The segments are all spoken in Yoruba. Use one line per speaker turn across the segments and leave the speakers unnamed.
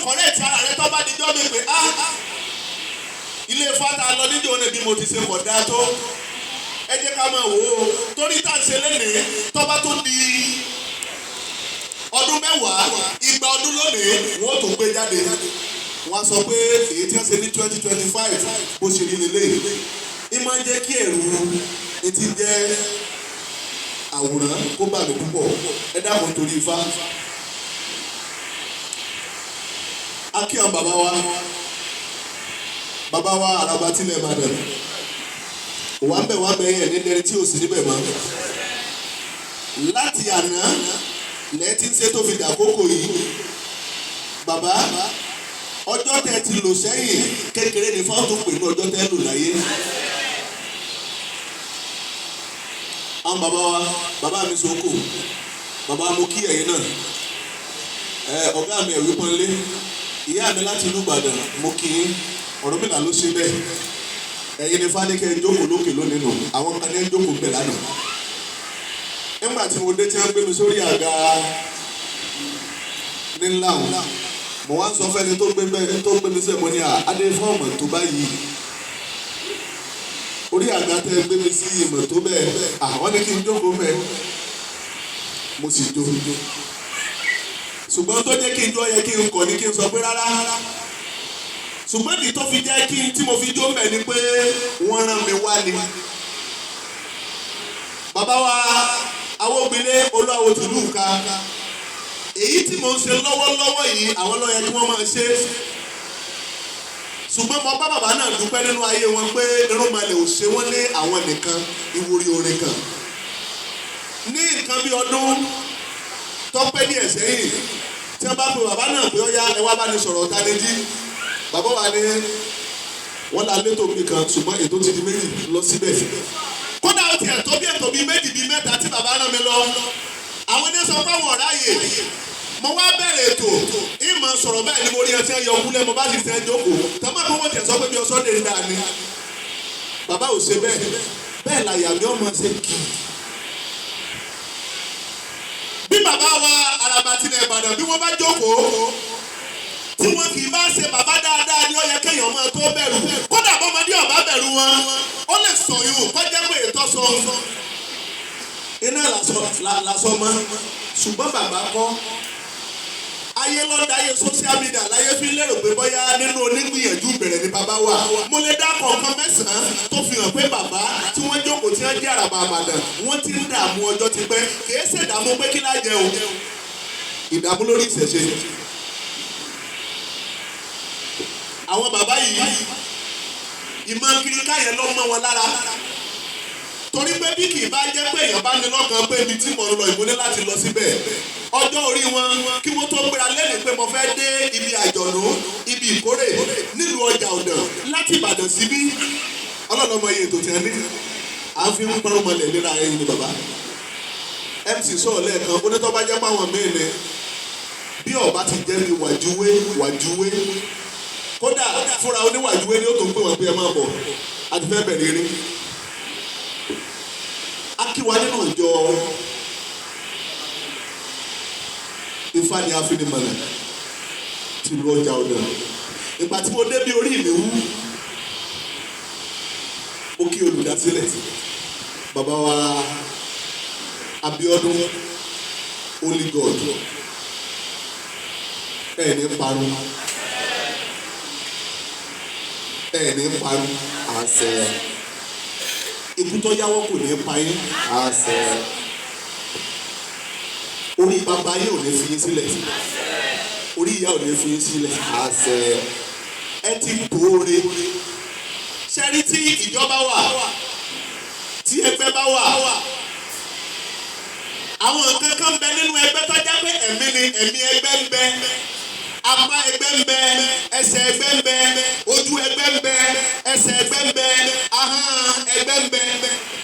correct ara rẹ tó bá dijọ́ mi pé ah, ilé fata lọ níjọ́ ní bí mo ti ṣe kọ̀ dá tó. Ẹ jẹ́ ká máa wò ó, torí tá à ń ṣe lénìí, tó bá tó di ọdún 10, 20 ọdún lónìí, wọ́n tó gbé jáde. Wọ́n á sọ pé èyí tí wọ́n ṣe ní 2025 bó ṣe rí lélẹ̀. Ẹ máa ń jẹ́ kí ẹ̀rù etí jẹ́ àwòrán kó bà mí púpọ̀. Ẹ dákun torí Ifá. Akíyan bàbá wa, bàbá wa Àràbà tilẹ̀ Ìbàdàn, wà ń bẹ̀ wà bẹ̀ yẹn ní ẹni tí ò sí níbẹ̀ mọ́. Láti àná lẹ́ẹ̀ tí ń ṣe tó fi dàkókò yìí, bàbá, ọjọ́ tẹ́ ti lò sẹ́yìn kékeré ní fáwọn tó pè ní ọjọ́ tẹ́ lò láyé. Àwọn bàbá wa, bàbá mi soko, bàbá mo kí ẹ̀yin náà, ẹ ọ̀gá mi ẹ̀wí pọ́nlé, ìyá mi láti ìlú Ìbàdàn, mo kí yín. Ọ̀rúnmìlà ló ṣe bẹ́ẹ̀. Ẹ̀yin ni fáníkẹ́ jókòó lókè lónìí nù, àwọn kan ní jókòó bẹ̀ lánàá. Nígbà tí mo dé tí wọ́n gbé mi sórí àga ní ńlá òun, mo wá ń sọ fẹ́ni tó gbé bẹ́ẹ̀ tó gbé mi sẹ́ẹ̀, mo ní à adé fọ́ọ̀mù tó báyìí, orí àga tẹ́ gbé mi sí ìmọ̀ tó bẹ́ẹ̀, àwọn ní kí n jókòó bẹ́ẹ̀, mo sì jó. Ṣùgbọ́n tó jẹ́ kí n jó yẹ kí n kọ̀ ní kí n sọ pé rárá, ṣùgbọ́n ìdí tó fi jẹ́ kí n tí mo fi jó mbẹ̀ ni pé wọ́n rán mi wá ni. Bàbá wa Awógbélé Olúwawo tìlú Ìka, èyí tí mo ń ṣe lọ́wọ́lọ́wọ́ yìí, àwọn ló yẹ kí wọ́n máa ṣe, ṣùgbọ́n mo bá bàbá náà dúpẹ́ nínú ayé wọn pé irúnmọlẹ̀ ò ṣe wọ́n ní àwọn nìkan ìwúrí orin kan. Ní nǹkan bí ọdún tọ́pẹ́ díẹ̀ sẹ́yìn, tí wọ́n bá pe bàbá náà pé ó yá, ẹ wá bá ní sọ̀rọ̀ ọ̀tánìjí, bàbá wa ní wọ́n la létò mi kan, ṣùgbọ́n ètò ti di méjì lọ síbẹ̀. Kódà ó tiẹ̀ tó bí ètò bíi méjì bíi mẹ́ta tí bàbá rán mi lọ, àwọn ní sọ fáwọn ọ̀rá yè. Mo wá bẹ̀rẹ̀ ètò ìmọ̀ sọ̀rọ̀ báyìí ni mo rí ẹtí ẹyọ kúlẹ̀, mo bá sì ti ẹ jókòó tọ́mọ̀ pé wọ́n tiẹ̀ sọ pé bí ọsọ́ lè dà ní. Bàbá ò ṣe bẹ́ẹ̀, bẹ́ẹ̀ làyà mi ọmọ ṣe kì í. Bí bàbá wa Àràbà tilẹ̀ Ìbàdàn, bí wọ́n bá jókòó, tí wọn kì í bá ṣe bàbá dáadáa ni ó yẹ kéèyàn máa tó bẹ̀rù. Kódà bọ́mọdé ọ̀bá bẹ̀rù wọn, ó lè sọ̀yún kọjá pé ètò sọ iná làṣọ mọ́. Ṣùgbọ́n bàbá kọ́ ayé lọ́dà, ayé social media láyé fi lérò pé bóyá nínú onígbìyànjú bẹ̀rẹ̀ ni bàbá wà. Mo lè dá kọ̀ọ̀kan mẹ́sàn-án tó fi hàn pé bàbá tí wọ́n jókòó tí wọ́n jẹ́ Àràbà Ìbàdàn, wọ́n ti ń dààmú ọjọ́ ti pẹ́. Kìí ṣe ìdààmú pé kí lá jẹ o, ìdààmú lórí ìṣẹ̀ṣe. Àwọn bàbá yìí, ìmọ̀ kiri káyẹ̀ ló mọ́ wọn lára, torí pé bí kì í bá jẹ́ pé èèyàn bá ní lọ́kàn pé ibi tí mo ń lọ ìmúní láti lọ síbẹ̀, ọjọ́ orí wọn kí wọ́n tó gbéra lẹ́nu pé mo fẹ́ dé ibi àjọ̀dún, ibi ìkórè nílùú ọjà ọ̀dàn láti Ìbàdàn síbí, ọlọ́lọ́mọ iye ètò tí a ní à ń fi ń pọ́n mọ́lẹ̀ léra ẹyin ni. Bàbá MC sọ̀rọ̀ lẹ́ẹ̀kan, ó ní tó bá jẹ́ páwọn míì ni bí ọba ti jẹ́ mi wàjúwé wàjúwé, kódà fúnra oníwàjúwé ni ó tó ń pè wọ́n pé ẹ máa bọ̀, a ti fẹ́ bẹ̀rẹ̀ eré. Akíwa nínú ìjọ Ifá ni afinimọ̀nà tìlú ọjà ọ̀dàn. Ìgbà tí mo dé bí orí mi wú, mo kí olùdásílẹ̀, bàbá wa Abíọ́dún Holy God, ẹ̀ ní parun, ẹ̀ ní parun.
Àṣẹ.
Ikú tó yáwọ́ kò ní pa yín.
Àṣẹ.
Orí bàbá yín ò ní fi yín sílẹ̀, orí ìyá ò ní fi yín sílẹ̀.
Àṣẹ.
Ẹ ti tóore ṣẹ́rí tí ìjọba wà, tí ẹgbẹ́ bá wà, àwọn nǹkan kan bẹ nínú ẹgbẹ́ tó jẹ́ pé ẹ̀mí ni ẹ̀mí ẹgbẹ́ ń bẹ, apá ẹgbẹ́ ń bẹ, ẹsẹ̀ ẹgbẹ́ ń bẹ, ojú ẹgbẹ́ ń bẹ, ẹsẹ̀ ẹgbẹ́ ń bẹ, ahọ́n ẹgbẹ́ ń bẹ.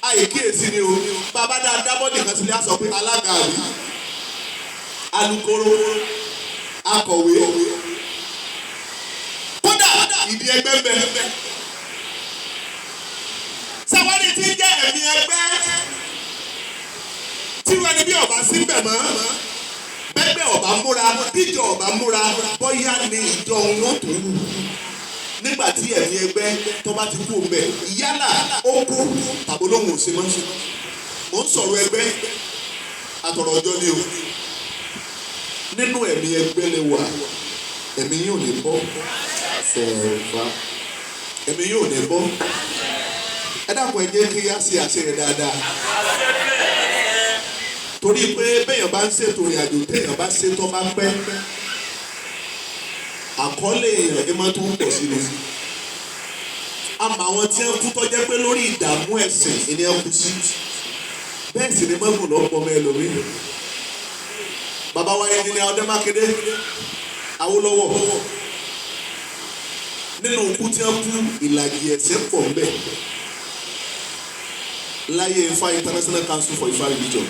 Àìkíyèsí ni o. Bàbá dáadáa bọ́dì kan sílẹ̀ á sọ pé alága àbí alukoro akọ̀wé, kódà ìdí ẹgbẹ́ ń bẹ. Sáwádìí tí ń jẹ́ ẹ̀mí ẹgbẹ́ tí wọ́n ní bí ọba sí bẹ̀ mọ́, bẹ́gbẹ́ ọba múra, bíjọ ọba múra, bóyá ni yóò tó wù nígbà tí ẹ̀mí ẹgbẹ́ tó bá ti kú òǹbẹ̀, yálà ó kú tàbí olóhùn ò ṣe mọ́. Mò ń sọ̀rọ̀ ẹgbẹ́ àtọ̀rọ̀ ọjọ́ ni o. Nínú ẹ̀mí ẹgbẹ́ lè wà, ẹ̀mí yóò ní bọ́. Ẹ̀mí yóò ní bọ́. Ẹ dákun, ẹ jẹ́ kí á ṣe àṣẹ rẹ̀ dáadáa, torí pé béèyàn bá ń ṣètò ìrìn àjò, téèyàn bá ṣe tó bá pẹ́, àkọọ́lẹ̀ èèyàn ẹ máa tó ń pọ̀ sí ni. Àmọ́ àwọn tí wọ́n kú tó jẹ́ pé lórí ìdààmú ẹ̀sìn ni wọ́n kú sí, bẹ́ẹ̀ sì ni mọ́gùn lọ́pọ̀ ọmọ ẹlòmíì. Bàbá wa Ẹnjìnìà Ọdẹ Mákindé Awólọ́wọ̀, nínú ikú tí wọ́n kú, ìlàjì ẹ̀sìn pọ̀ ń bẹ láyé Ifá International Council for Ifá Religion.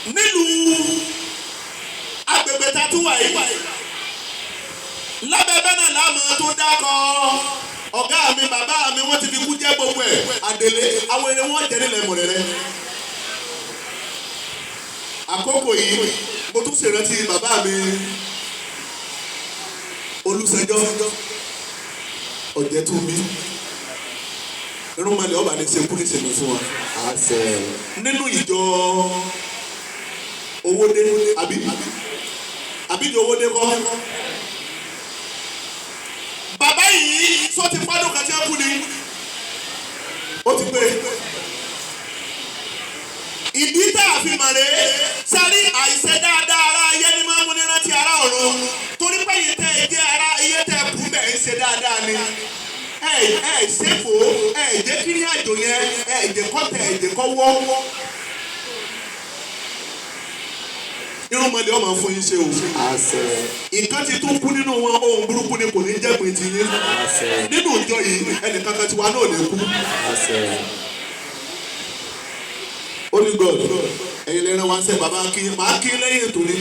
Nílùú agbègbè tá a tún wà yìí, lábẹ́ bẹ́ẹ̀ náà láàmú tó dákọ̀ ọ̀gá mi, bàbá mi, wọ́n ti fi kú jẹ́ gbogbo ẹ̀ àdèlé àwọn eré wọn jẹ́ nílẹ̀ mọ̀rẹ́rẹ́. Àkókò yìí, mo tún ṣèrántí bàbá mi Olùsẹjọ Ọ̀jẹ̀túnbí. Irúnmọlẹ̀ ọba ní sekú ní sèmi fún wa nínú ìjọ Owódé, àbí àbíjọ Owódé kọ́. Bàbá yìí sọ ti pádùn kan tí wọ́n kú ni ó ti pé ìdí tá a fi mọ̀ rèé sáré. Àìṣe dáadáa ara ayé ni máa ń múni rántí ara ọ̀run, torí pé yìí tẹ́ ẹ jẹ́ ara ayé tẹ́ ẹ kú bẹ́ẹ̀ ń ṣe dáadáa ni. Ẹ ẹ ṣèfò, ẹ jẹ́ kí ní àjò yẹn, ẹ jẹ́ kọ́ tẹ, ẹ jẹ́ kọ́ wọ́. Irúnmọlẹ̀ ọmọ fún yín ṣe o. Nǹkan ti tún kú nínú wọn, ohun burúkú ni kò ní jẹ́ pé ti yín. Nínú ìjọ yìí, ẹnìkan kan tiwa náà lè kú. Holy God, ẹ̀yin lè rán wa ṣe bàbá kí màá kí lẹ́yìn ètò ní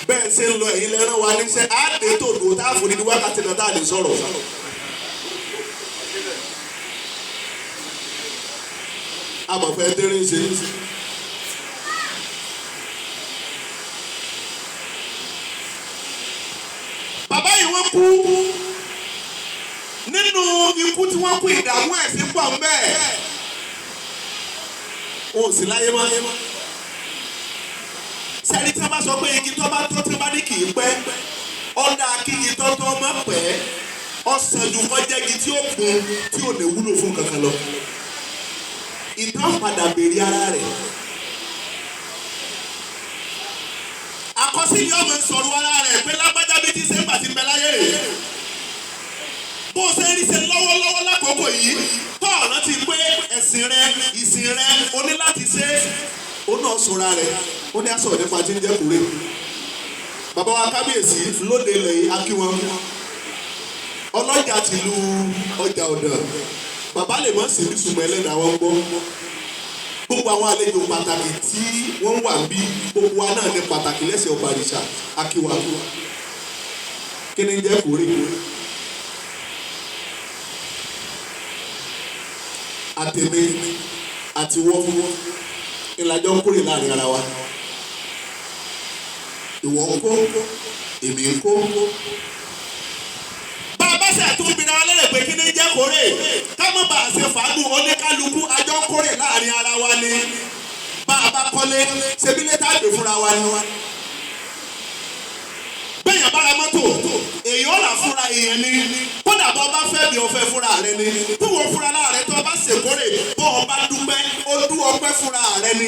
bẹ́ẹ̀ ṣe ń lọ. Ẹ̀yin lè rán wa níṣẹ́ á dé tó dùn tá a fò ní wákàtí kan tá a lè sọ̀rọ̀. Amọ̀fẹ́ tẹ́rẹ́ ṣe. Bàbá yìí, wọ́n kú nínú ikú tí wọ́n kú, ìdààmú ẹ̀sìn pọ̀ mbẹ́ẹ̀, wọn ò sí láyé mọ́. Sẹ́ni tí wọ́n bá sọ pé igi tó bá tó tí wọ́n bá ní kì í pẹ́, ọ̀dà kígi tó tó má pẹ́, ọ̀sán ju kọjá igi tí ó kun tí ò lè wúlò fún kankan lọ. Ìtàn padà béèrè ara rẹ̀. Àkọsílẹ̀ ọmọ sọ̀rọ̀ ara rẹ̀ pé lágbájá bí ti ṣe ń gbà ti bẹ láyé rè. Bó o ṣe ń rí ṣe lọ́wọ́lọ́wọ́ lákòókò yìí, tó ọ̀nà ti pé ẹ̀sìn rẹ, ìsìn rẹ, o ní láti ṣe é. Ó náà sọra rẹ̀, ó ní aṣọ nípa tí ń jẹ́ kúrè. Bàbá wa kábíyèsí lóde ilẹ̀ yìí, á kí wọn. Ọlọ́jà tìlú ọjà ọ̀dàn. Bàbá lè mọ̀ sí bísùnmọ̀ ẹlẹ́dàá wọn gbọ́. Gbogbo àwọn àlejò pàtàkì tí wọ́n wà bí, gbogbo wa náà ní pàtàkì lẹ́sẹ̀ ọba àrìṣà akíwa. Kí ni ń jẹ́ kúrè? Àtẹ̀mí àti wọ́ ìlàjọ ń kórè láàrin ara wa. Ìwọ ń kó, èmi ń kó. Bá a bá ṣe àtúnbìnrin wa lérè pé kí ni jẹ́ kórè, ká má bàa ṣe fàágùn. Oníkálukú àjọ ń kórè láàrin ara wa ni. Bá a bá kọ́lé, ṣebí lé tá a gbé fúnra wa ni. Bẹ́ẹ̀yàn bá ra mọ́tò, èèyàn rà fúnra èèyàn ni. Kódà bọ́ bá fẹ́ bí ọfẹ́ fúnra rẹ ni. Bí wọ́n fúnra láàrẹ tó bá ṣèkórè, bọ́ ọ bá dúpẹ́, ó dú ọpẹ́ fúnra rẹ ni.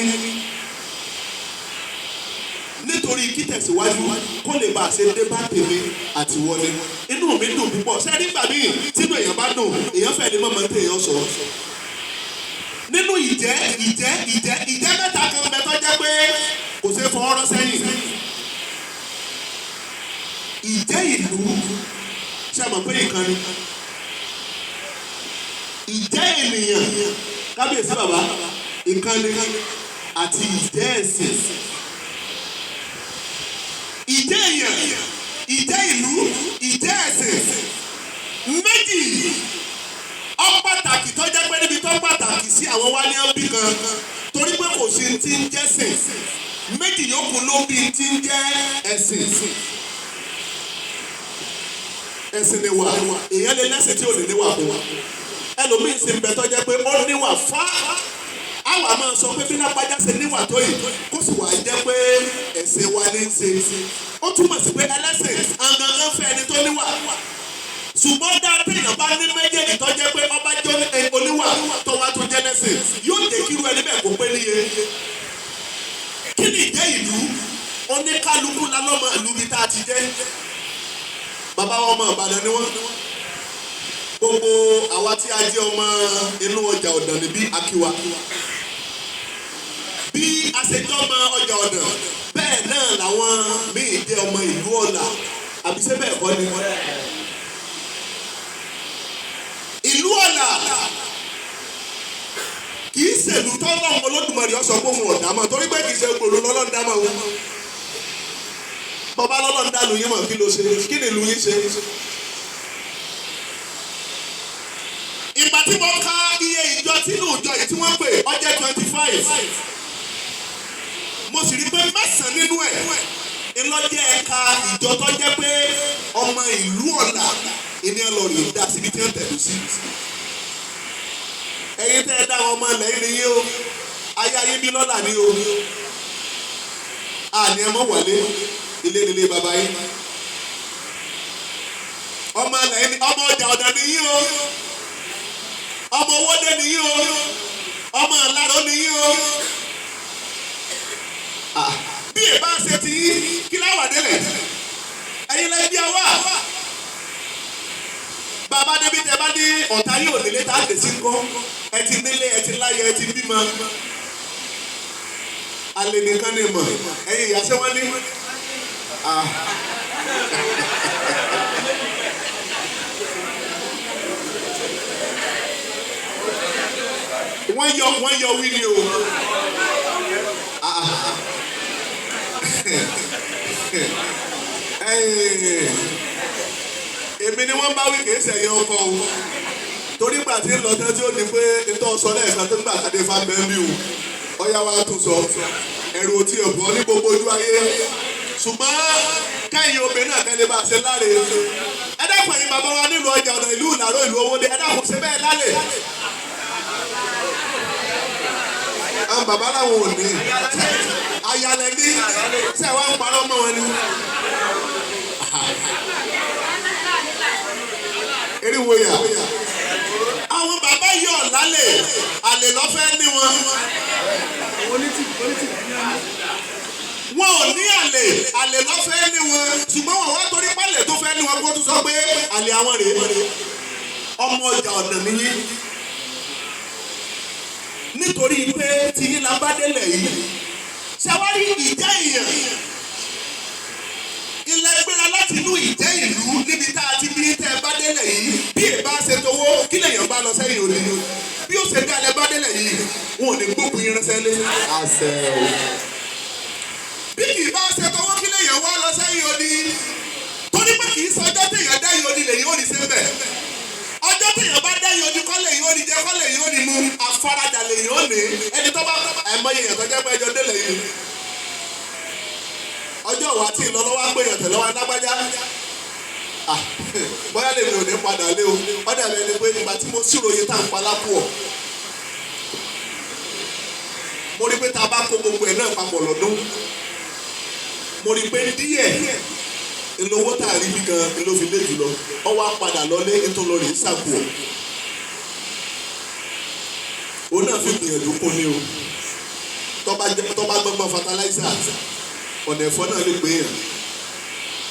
Nítorí kí tẹ̀síwájú kó lè bá a ṣe dé bá tèmi àti wọlé. Inú mi dùn púpọ̀. Ṣé nígbà míì tínú èèyàn bá dùn, èèyàn fẹ́ ni mọ́mọ́ tí èèyàn sọ. Nínú ìjẹ́ ìjẹ́ ìjẹ́ ìjẹ́ mẹ́ta kan bẹ tó jẹ́ pé kò ṣeé fọwọ́ rọ́ sẹ́yìn. Ìjẹ́ ìlú, ṣé a mọ̀ pé ìkan ni? Ìjẹ́ ènìyàn, kábíyèsí bàbá, ìkan ni, àti ìjẹ́ ẹ̀sìn. Ìjẹ́ èèyàn, ìjẹ́ ìlú, ìjẹ́ ẹ̀sìn méjì ó pàtàkì, tó jẹ́ pé níbi tó pàtàkì sí àwọn wá ní ọ́bí kan, torí pé kò sí ti ń jẹ́sìn. Méjì yòókù ló bí ti ń jẹ́ ẹ̀sìn. Ẹ̀sìn ni wà. Èèyàn lè lẹ́sìn tí ò ní níwà fún wa. Ẹlòmíín sì ń bẹ tó jẹ́ pé ó níwà fá. Àwa máa sọ pé bí lápájá ṣe níwà tó yìí, kó sì wà jẹ́ pé ẹ̀sìn wa ní í ṣe. Ó túmọ̀ sí pé ẹlẹ́sìn àgàngán fẹ́ ẹni tó níwà. Ṣùgbọ́n dá téèyàn bá ní méjèèjì tó jẹ́ pé ọba jẹ́ oníwà tó wá tó jẹ́ lẹ́sìn, yóò jẹ́ kírú ẹni bẹ́ẹ̀ kó pé níye. Kí ni ìjẹ́ ìlú? Oníkálukú la lọ́mọ ìlú bíi tá a ti jẹ́. Bàbá wa, ọmọ Ìbàdàn ni wọ́n. Gbogbo àwa tí a jẹ́ ọmọ inú ọjà Ọ̀dàn níbí, akíwa. Bí a ṣe jẹ́ ọmọ ọjà Ọ̀dàn, bẹ́ẹ̀ náà làwọn míì jẹ́ ọmọ ìlú Ọ̀là. Àbí ṣé bẹ́ẹ̀ kọ́ ni? Ìlú Ọ̀là kì í ṣèlú tọ́lọ́run Olódùmarè ọ̀sọ̀ pé òun ọ̀dà mọ́, torí pé kì í ṣe gbòòrò lọ́lọ́run dá mọ́ o. Bọ́bá lọ́lọ́run dá lu yín mọ̀, kí ló ṣe? Kí ni ìlú yín ṣe? Ìgbà tí mo ka iye ìjọ tínú ìjọ yìí tí wọ́n pè, ó jẹ́ 25. Mo sì rí pé mẹ́sàn-án nínú ẹ̀ ńlọ́jẹ́ ẹ̀ka ìjọ tó jẹ́ pé ọmọ ìlú Ọ̀là ìní ẹ̀ lọ rè dá síbi tí wọ́n tẹ̀lé sí. Ẹ̀yin tẹ́ ẹ dá àwọn ọmọ ilẹ̀ yìí nìyí o, ayé ayé bí lọ́là ni o. Àní ẹ mọ̀ wálé ilé nílé bàbá yín. Ọmọ ilẹ̀ yìí, ọmọ ọjà Ọ̀dàn nìyí o, ọmọ Owódé nìyí o, ọmọ Ìlaró nìyí o. Bí ẹ bá ṣe ti yín, kí láwà délẹ̀? Ẹ̀yin lẹ bí wa. Bàbá débi tẹ bá ní ọ̀tá yóò nílé tá a lè sí ńkọ́? Ẹ ti nílé, ẹ ti láyé, ẹ ti bímọ. Alẹ́ nìkan ni mọ̀. Ẹ̀yin ìyá, ṣé wọ́n ní? Ah. Wọ́n yọ wí ni o. Ah. Èmi ni wọ́n bá wí, kìí sẹ̀yìn ọkọ o, torí gbà tí ń lọ tán tí ó ní pé ntọ́ sọ lẹ́ẹ̀kan tó ń gbà kádé fa bẹ́ẹ̀ mi o, ọ̀yá wa tún sọ ẹ̀rù òtí ẹ̀bọ̀ ní gbogbo ojú ayé. Ṣùgbọ́n kẹ́yìn obìnrin náà kẹ́lẹ́ bá a ṣe láre. Ẹ dákun, ẹ̀yin bàbá wa nílùú ọjà Ọ̀nà, ìlú Ìlàró, ìlú Owódé, ẹ dákun, ṣe bẹ́ẹ̀ lálẹ́? Àwọn bàbá làwọn ò ní ayalẹ̀ ní ṣé wàá ń parọ́ mọ́ wọn ni. Eriwo yà àwọn bàbá yìí ọ̀lálẹ̀ àlè lọ́fẹ́ ní wọn. Wọn ò ní àlè, àlè lọ́fẹ́ ní wọn, ṣùgbọ́n wọn wá torí pálẹ̀ tó fẹ́ ní wọn kó tún sọ pé àlè àwọn rèé. Ọmọ ọjà Ọ̀nà nìyí, nítorí pé tiyín la bá délẹ̀ yìí. Ṣàwárí ìjẹ́ èèyàn ilẹ̀ gbéra láti inú ìjẹ́ ìlú níbi tá a ti bí tẹ́ ẹ bá délẹ̀ yìí. Bí ẹ bá ṣe towó, kí lèèyàn bá lọ sẹ́yìn òde? Bí ó ṣe dá lẹ bá délẹ̀ yìí, wọn ò ní gbógun yín ránṣẹ́ lé.
Àṣẹ o.
Bí kì í bá ṣe towó, kí lèèyàn wá lọ sẹ́yìn òde? Torí pé kì í sọ ọjọ́ téèyàn dẹ́yìn òde lèyìn ò ní ṣe bẹ̀. Ọjọ́ téèyàn bá dẹ́yìn òde kọ́ lèyìn ò ní jẹ, kọ́ lèyìn ò ní mu. Àfaradà lèyìn ò ní. Ẹni tó bá ẹ̀mọye èèyàn tó jẹ́ pé ẹjọ́ délẹ̀ yìí, ọjọ́ wa tí ìlọ lọ́wọ́ pé èèyàn tẹ̀lé wa lágbájá. Ah, bóyá lèmi ò ní padà lé o. Ọ̀dà mi ẹni pé nígbà tí mo ṣírò iye tá à ń pa lápò ọ̀, mo rí pé tá a bá kó gbogbo ẹ̀ náà papọ̀ lọ́dún, mo rí pé díẹ̀ ńlọ́wọ́ tá a rí bí gan ló fi lé jùlọ. Ọ wá padà lọlé nítorí lọ rèé sàkó ọ̀, òun náà fi gbìyànjú kún ní o. Tọ́ba gbọ́ngbọ́n fertilizer, ọ̀nà ẹ̀fọ́ náà lè gbé yàn.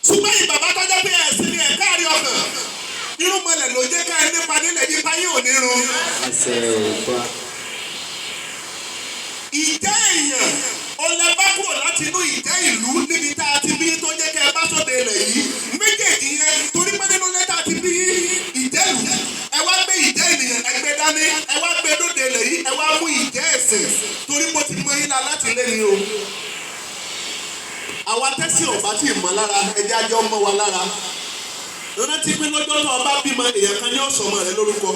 Ṣùgbọ́n yìí bàbá tọ́jọ́ pé ẹ̀sìn ni ẹ̀ka àrí ọkàn, irúnmọlẹ̀ ló jẹ́ ká ẹ nípa nílẹ̀ yípa yín ò ní run.
Àṣẹ o fa.
Ìjẹ́ èèyàn ọlẹ́ bá kúrò láti inú ìjẹ́ ìlú níbi tá a ti bí tó jẹ́ kẹ́ ẹ bá sóde ilẹ̀ yìí méjèèjì yẹn, torí pé nínú ilé tá a ti bí ìjẹ́ ìlú, ẹ wá gbé ìjẹ́ ènìyàn ẹgbẹ́ dání, ẹ wá gbé lóde ilẹ̀ yìí, ẹ wá mú ìjẹ́ ẹ̀sìn, torí mo ti mọ yín la láti lé ni o. Àwa tẹ́sí ọ̀bá tí ì mọ́ lára, ẹjẹ́ ajọ́ mọ́ wa lára. Rántí pé lọ́jọ́ tó o bá bímọ, èèyàn kan ní ọ̀sán ọmọ rẹ lórúkọ.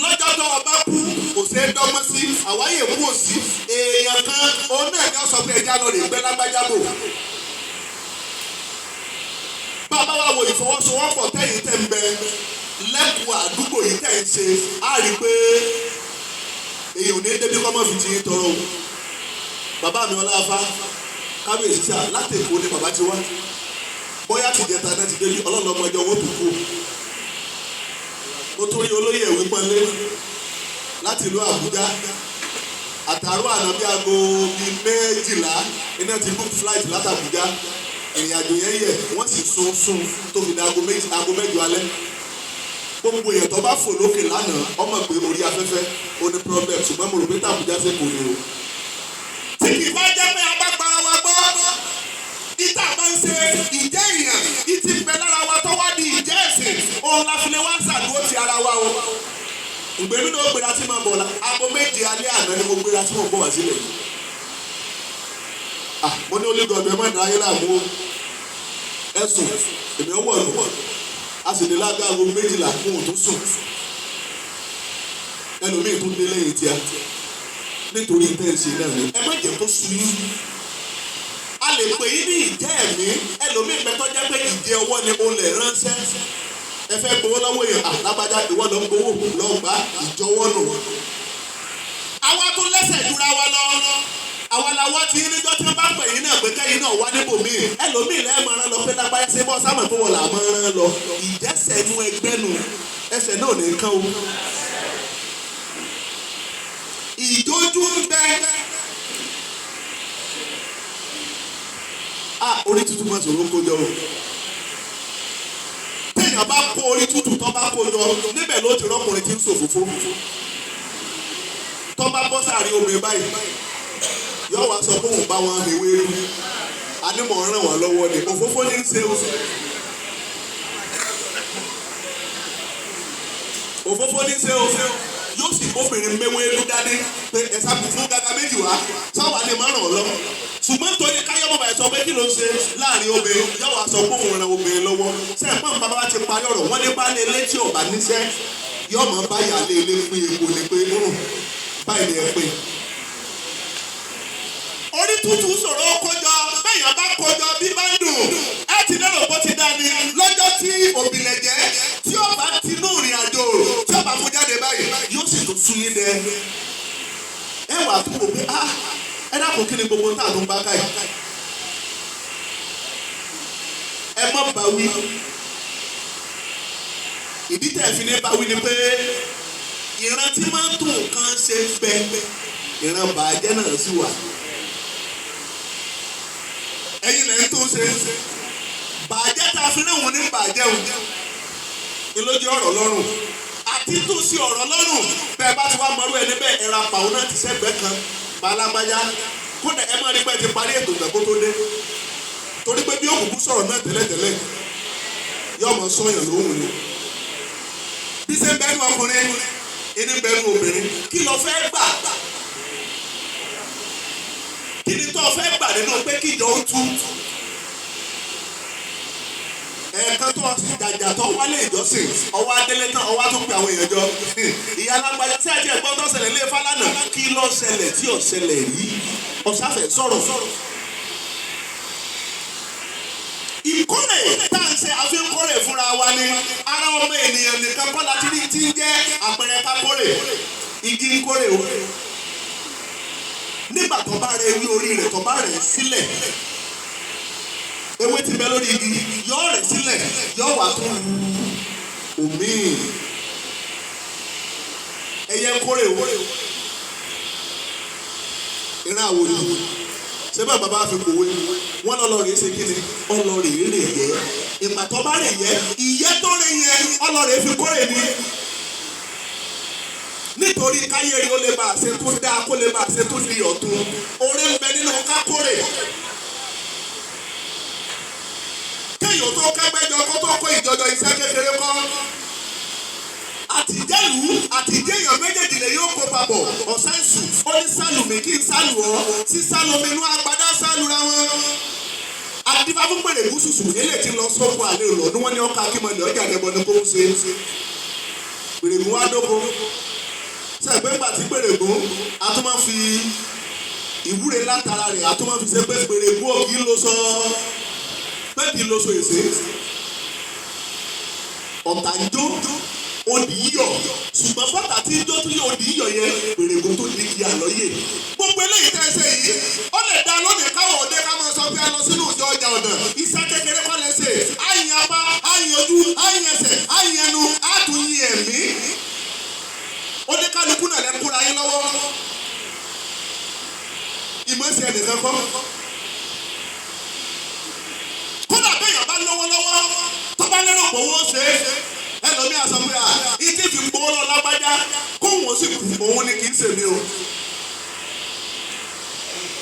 Lọ́jọ́ tó o bá kú, kò ṣeé dọ́gbọ́n sí, àwáyé kú òsì. Èèyàn kan òun náà ni ó sọ pé ẹja lọ rè gbẹ́ lágbájá bò. Bàbá wa wo ìfọwọ́sowọ́pọ̀ tẹ̀yìn tẹ̀ ń bẹ lẹ́kùn àdúgbò yìí tẹ̀ ń ṣe, á rí i pé èèyàn ò ní débi kọ́mọ́ fi ti yín tọrọ o. Bàbá mi ọláfá kábíyèsí sá láti Èkó ni bàbá ti wá, bóyá tìjẹta náà ti débi, ọlọ́run ọmọdé owó tó kú. Mo tún rí olóyè ìwé pọ́nlé láti ìlú Àbújá àtàrú àná bí aago bíi 12 iná ti book flight láti Àbújá. Ìrìn àjò yẹn yẹ wọ́n sì sún sún tó fi di aago 2, aago 8 alẹ́. Gbogbo èèyàn tó bá fò lókè lánàá ọmọ pé orí afẹ́fẹ́ ó ní problem, ṣùgbọ́n mo rò pé tàbújá ṣe kò ní o. Tí kì í bá jẹ́ pé a bá gbára wa gbọ́, ìta máa ń ṣe ìjẹ́ èèyàn ìtì ń bẹ lára wa tó wá di ìjẹ́ ẹ̀sìn, òun la fi lè wá ṣàdúró ti ara wa o. Ìgbèmí náà gbéra tí máa bọ̀ la, aago 7 alẹ́ àná ni mo gbéra tí mo bọ̀ wá sílẹ̀ yìí. Ah, mo ní olùgọ̀dọ̀ ẹ má dá ayé láàmú o, ẹ sùn, èmi ò wọ̀ lù, a sì ní lágbá aago 12 fún òun tó sùn, ẹlòmíì tó dé lẹ́yìn tíá nítorí tẹ́ǹsì náà ni. Ẹ má jẹ́ kó sú yín. A lè pè yín ní ìjẹ́ ẹ̀mí, ẹlòmíì pẹ́tọ́ jẹ́ pé ìjẹ́ ọwọ́ ni o lè ránṣẹ́. Ẹ fẹ́ gbowó lọ́wọ́ èèyàn, àlágbájá ìwọ lọ ń gbowó lọ́ọ́ gbá ìjọwọ́ nù. Àwa tó lẹ́sẹ̀ jura wa lọ, àwa la wá ti níjọ́ tí wọ́n bá pè yín náà pé kẹ́yìn náà wá níbòmíì, ẹlòmíì lẹ́ẹ̀ máa rán lọ pé lágbájá ṣe bọ́ sámà tó wọ̀ là máa rán lọ. Ìjẹ́sẹ̀ inú ẹgbẹ́ nu, ẹsẹ̀ náà ní kán o. Ìjójú ń bẹ. A orí tútù máa sọ̀rọ̀ kó jọ o. Téèyàn bá kó orí tútù tó bá kó jọ níbẹ̀ ló ti rọ́kùnrin tí ń ṣòfófó. Tó bá bọ́ sáàrin obìnrin báyìí, yóò wá sọ fóun bá wọn ewé rú. Anímọ̀ ràn wọ́n lọ́wọ́ ni òfófó ní í ṣe o. Òfófó ní í ṣe o. Yóò sì bóbìnrin mẹ́wé lú dání pé ẹ sábì fún gàgà méjì wá sáwà lè má ràn ọ́ lọ. Ṣùgbọ́n torí káyọ̀ bàbá ẹ̀ sọ pé kí ló ń ṣe láàrin obìnrin, yóò wá sọ pé òun ran obìnrin lọ́wọ́. Ṣé ẹ̀ pọ́n bàbá wa ti parí ọ̀rọ̀ wọ́n ní bá lé létí ọ̀bà níṣẹ́, yóò mọ̀ bá yà lé ilé pín epo ni pé báyìí ni ẹ pín. Orí tútù sọ̀rọ̀ kọjọ, bẹ́ẹ̀yàn bá kọjọ bí bá ń dùn. Ẹ ti lérò bó ti dá ni lọ́jọ́ tí òbílẹ̀jẹ́ tí ó bá tinú ìrìn àjò tí ó bá mú jáde báyìí yóò sì tún sún yín dẹ. Ẹ wà tó wò pé ah ẹ dákun kí ni gbogbo tá a tún bá káyìí. Ẹ má bá wí. Ìdí tẹ̀ fi ní bá wí ni pé ìran tí máa ń tún nǹkan ṣe bẹ, ìran bàjẹ́ náà sì wà. Ẹ̀yin lẹ́yìn tó ń ṣe bàjẹ́ tá a fi náà wọ́n ní bàjẹ́ o ìlójú ọ̀rọ̀ lọ́rùn àti tó sí ọ̀rọ̀ lọ́rùn. Bẹ́ẹ̀ bá ti wá mọ́rú ẹni bẹ́ẹ̀ ẹ̀ra pàwọn náà ti sẹ́gbẹ́ kan balágbájá kódà ẹ má rí pé ti parí ètò ìgbà kó tó dé, torí pé bí òkùnkùn sọ̀rọ̀ náà tẹ́lẹ̀tẹ́lẹ̀ yóò mọ sọ̀yàn lóhùn ni. Bí ṣe ń bẹ́nu ọkùnrin ẹni bẹ́nu obìnrin, kí lo fẹ́ gbà? Kí ni tó o fẹ́ gbà nínú pé kíjọ ó tú? Ẹ̀ẹ̀kan tó jàjà tó wálé ìjọsìn, ọwọ́ adélé tán, ọwọ́ tó pe àwọn èèyàn jọ. Ìyá alágbájá tí àti ẹ̀gbọ́n tó ṣẹlẹ̀ lé Fálànà, kí ló ṣẹlẹ̀ tí ò ṣẹlẹ̀ rí? Ọ̀sáfẹ́ sọ̀rọ̀. Ìkórè tá à ń ṣe àfihàn kórè fúnra wa ni. Ara ọmọ ènìyàn nìkan kọ́ la ti rí tí ń jẹ́ àpẹẹrẹ ká kórè. Igi ń kórè o. Nígbà tó bá rẹ ewé orí rẹ̀ tó bá rẹ̀ sílẹ̀, ewé tí bẹ lórí igi yọ rẹ̀ sílẹ̀, yọ wà tó wù òmíì. Ẹyẹ ń kórè o. Ìran àwòrán ṣé bá bàbá fi kòwé wọn lọ lọ rèé ṣe kí ni ọlọrèé rè yẹ. Ìgbà tó bá rè yẹ, ìyẹ́ tó rè yẹ ọlọrèé fi kórè ni. Nítorí káyé rí ó lè bá a ṣe tó dáa, kó lè bá a ṣe tó di ọ̀tun. Oore ń bẹ nínú kákórè. Kéèyàn tó kẹ́gbẹ́jọ kó tó kó ìjọjọ iṣẹ́ kékeré kọ́. Àtìjẹ́lù àtìjẹ́yàn méjèèjì lè yóò kó papọ̀. Ọ̀sánsù ó ní sálùmí kí n sálù ọ́, sí sálùmí inú agbádá sálùra wọn. Adífá fún pèrè gúúsùsù nílé tí lọ sóko àlè lọ ní wọ́n ní ọkọ̀ akímọ̀lẹ̀ ọjà àdẹ́bọ ní kó ń ṣe. Pèrègùn wá dóko. Sẹ́gbẹ́ ńgbà tí Pèrègún a tún máa fi ìwúre látara rẹ̀, a tún máa fi ṣe pé Pèrègún ò kì í lo sọ pé kì í lo sọ èsè. Ọ̀tà ń jó, odì yíyọ̀, ṣùgbọ́n bọ́tà tí ń jó tún yóò odì yíyọ̀ yẹn, Pèrègún tó di kí àlọ́yè. Gbogbo eléyìí tẹ́ ẹ ṣe yìí, ó lè dá lónìí káwọn òde ká máa sọ pé a lọ sínú ìjọ ọjà ọ̀dàn. Iṣẹ́ kékeré kọ́ lẹ ṣe. Àyìn apá, àyìn ojú, àyìn ẹsẹ̀, àyìn ẹnu, àtúnyìn ẹ̀mí. Oníkálukú náà lẹ kúra yín lọ́wọ́. Ìmọ̀ sí ẹnìkan kọ́. Kódà béèyàn bá lówó lọ́wọ́, tó bá lérò pé owó ṣe é, ẹlòmíà sọ pé à ìdí fi gbowó lọ lágbájá kóhùn ó sì kú òun ni kì í ṣèmi o.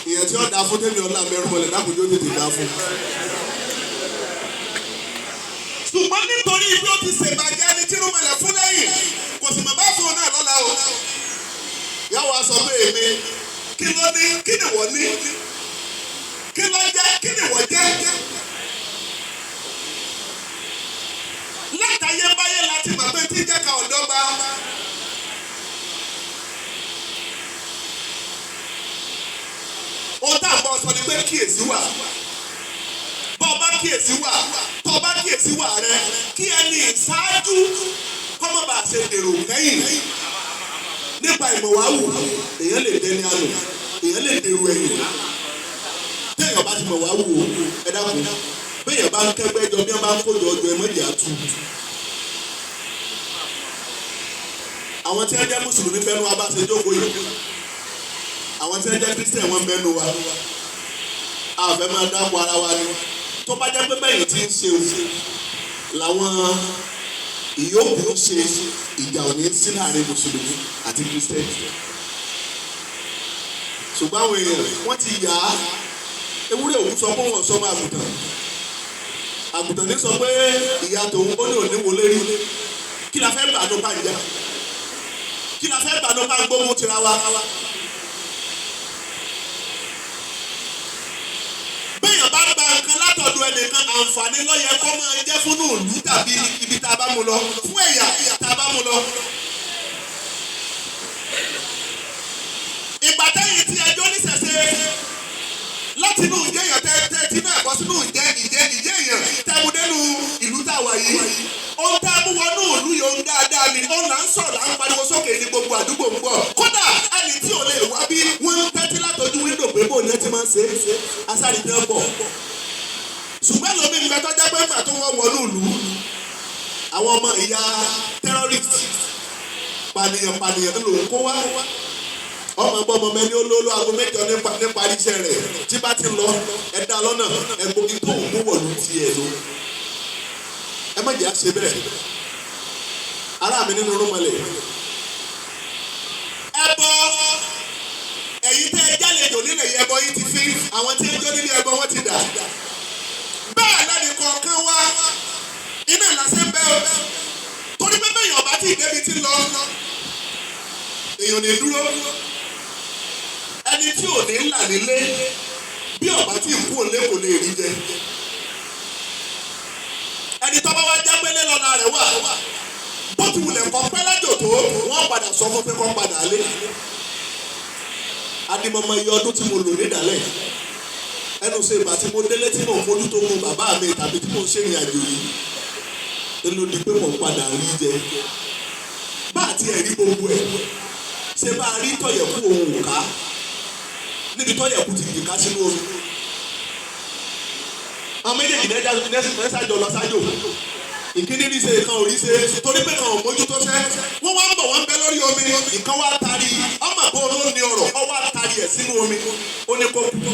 Ìyẹn tí ó dáa fún tèmi ọlá mẹ́rin mọ́lẹ̀ dákùnjó tètè dáa fún. Ṣùgbọ́n nítorí bí ó ti ṣèbàjẹ́ ẹni tí irúnmọlẹ̀ fún lẹ́yìn, kò sì mọ̀ bá fún un náà lọ́la o. Yàwó a sọ pé èmi kí ló ní, kí ni wọ́n ní, kí ló jẹ́, kí ni wọ́n jẹ́. Látayébáyé láti mọ̀ pé tí jẹ́ ká ọ̀dọ́ gba. Ohun tá à ń bọ̀ sọ ni pé kíyèsí wà. Bọ́ ọ bá kíyèsí wà, tọ́ ọ bá kíyèsí wà rẹ, kí ẹni ìṣáájú kọ́ mọ́ bá a ṣe dèrò kẹ́yìn. Nípa ìmọ̀wáwù, èèyàn lè dẹni àná, èèyàn lè dèrò ẹ̀yìn. Téèyàn bá ti mọ̀wáwù o, ẹ dákun. Béèyàn bá ń kẹ́gbẹ́ jọ, bí wọ́n bá ń kó jọ ọjọ́ ẹ mọ̀jẹ̀ àtú. Àwọn tí wọ́n jẹ́ mùsùlùmí fẹ́nu wa bá ṣe jókòó yìí. Àwọn tí wọ́n jẹ́ kírísítẹ̀ wọn bẹ́nu wa. A fẹ́ máa dáko ara wa ni. Tó bá jẹ́ pé bẹ́yìn tí ń ṣe o, làwọn ìyókù ń ṣe, ìjà ò ní sí láàrin mùsùlùmí àti kírísítẹ̀. Ṣùgbọ́n àwọn èèyàn wọ́n ti yà á. Ewúrẹ́ òkú sọ pé wọ́n sọ ọmọ àgùntàn. Àgùntàn ní sọ pé ìyá tòun ó ní òní wọlé rí. Kí la fẹ́ gbà ló bá ń jà? Kí la fẹ́ gbà ló bá ń gbógun tira wa? Béèyàn bá gba nǹkan látọ̀dọ̀ ẹnìkan, àǹfààní ló yẹ kó máa jẹ́ fún ìlú tàbí ibi tá a bá mú lọ, fún ẹ̀yà tá a bá mú lọ. Ìgbà tẹ́yìn tí ẹjọ́ níṣẹ̀ṣe láti inú ìjẹ́ èèyàn tẹ́ tí náà kọ́ sínú ìjẹ́ ìjẹ́ ìjẹ́ èèyàn tẹ́ mú dénú ìlú tá a wà yìí. Ohun tá a mú wọnú ìlú yìí ohun dáadáa ni, ohun là ń sọ̀rọ̀ là ń pariwo sókè ní gbogbo àdúgbò ń gbọ́. Kódà ẹni tí ò lè wá bí wọ́n ń tẹ́tí látọjú wíńdò pé bóun ni ẹ ti máa ń ṣe é, asáré ní ọ̀pọ̀. Ṣùgbọ́n lómi ń bẹ tọ́já pé ńgbà tó wọ́n wọnú ìlú, àwọn ọmọ ìyá terrorist pànìyàn pànìyàn ńlò ń kó wá. Ọmọ ẹgbọ́n ọmọ mẹ́ni ó lólo aago mẹ́jọ nípa iṣẹ́ rẹ̀ tí bá ti lọ ẹ̀dá lọ́nà ẹ̀gbọ́n tó ń mú wọ̀lú tiẹ̀ lọ. Ẹ má jẹ́ àṣẹ bẹ́ẹ̀. Ará mi nínú rúmọlẹ̀. Ẹbọ ẹ̀yin tẹ́ ẹ jálejò nílẹ̀ yìí, ẹbọ yìí ti fi àwọn tí ń jó nílé ẹbọ wọn ti dà. Bẹ́ẹ̀ lẹ́nu kọ̀ọ̀kan wá iná ìlàsẹ̀ bẹ́ẹ̀ o. Torí pé bẹ́ẹ̀ yàn bá tí ì débi ti lọ, èèyàn ní dúró. Ẹni tí ò ní là nílé bí ọba tí kú òlé kò lè rí jẹ. Ẹni tó bá wá jẹ́ pélé lọ́la rẹ̀ wà, bó ti wulẹ̀ kọ́ pẹ́ lájò tó, wọ́n padà sọ fún pé kọ́ padà lé. Adimọmọ iye ọdún tí mo lò nídàálẹ̀ ẹnu ṣe ìgbà tí mo délé tí mò ń mójútó mu bàbá mi tàbí tí mò ń ṣèrìn àjò yìí ló di pé mò ń padà rí jẹ. Bá àti ẹ̀rí gbogbo ẹ̀ ṣe bá a rí tọ̀yẹ̀kú òun ò ká níbi tọ̀yẹ̀kú ti yìí ká sínú omi. Àwọn méjèèjì nẹ́sàjọ lọ sájò. Ìkíní rí ṣe, ìkan ò rí ṣe, torí pé kan ò mójútó ṣẹ́. Wọ́n wá ń bọ̀, wọ́n ń bẹ lórí omi. Ìkan wá tari ọmọ àbọ̀ ló ní ọ̀rọ̀, ọ wá tari ẹ̀ sínú omi, ó ní kó kú.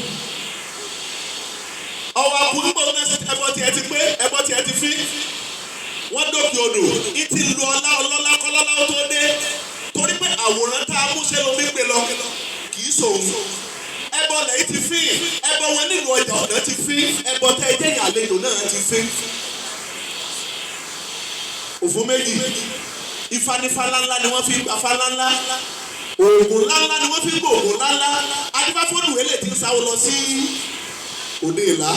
Ọwọ́ akú nígbà tó ń ẹbọ tiẹ̀ ti pé, ẹbọ tiẹ̀ ti fín. Wọ́n dókè odò, ìtì lu ọlá ọlọ́lá kọ́lọ́lá ó tó dé. Torí pé àwòrán tá a mú ṣe lomi gbé lọ kì í sòun. Ẹbọ lẹ́yìn ti fín, ẹbọ wọn nílùú ọjà ọ̀dọ́ ti fín, ẹbọ tẹ́ ẹ jẹ́yìn àlejò náà ti fín. Òfò méjì, ìfanifá ńláńlá ni wọ́n fi ń gba fá ńláńlá, oògùn ńláńlá ni wọ́n fi ń gbọ́ oògùn ńláńlá. Adífáfóònù wẹ́lẹ̀ ti ń sáwó lọ sí òde ìlà,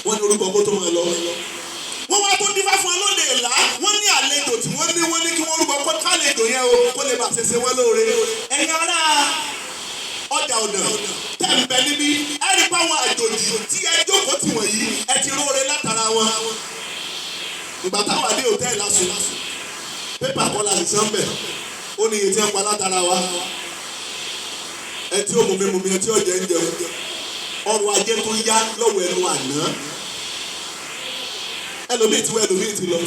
wọ́n ní orúkọ kó tó máa lọ. Wọ́n wá tó dífá fún ọlọ́dẹ ìlà. Wọ́n ní àlejò tí wọ́n ní, wọ́n ní kí wọ́n rúbọ kó kálejò yẹn o, kó lè bá ṣe ṣe wọ́n lóore. Ẹ̀yin ará ọjà ọ̀nà tẹ̀ ń bẹ níbí, ẹ rí pé àwọn àjòjì tí ẹ jókòó tì wọ̀nyí, ẹ ti róore látara wọn. Ìgbà táwọn àdé hòtẹ́ẹ̀lì lásùn, pépà kọ́ la sì sán bẹ̀, ó ní iye tí wọ́n pa látara wa. Ẹ tí ó mú mi mú mi, ẹ tí ó jẹ ń jẹun. Ọrọ̀ ajé tó yá lọ́wọ́ ẹnu àná, ẹlòmíì ti wọ, ẹlòmíì ti lọ,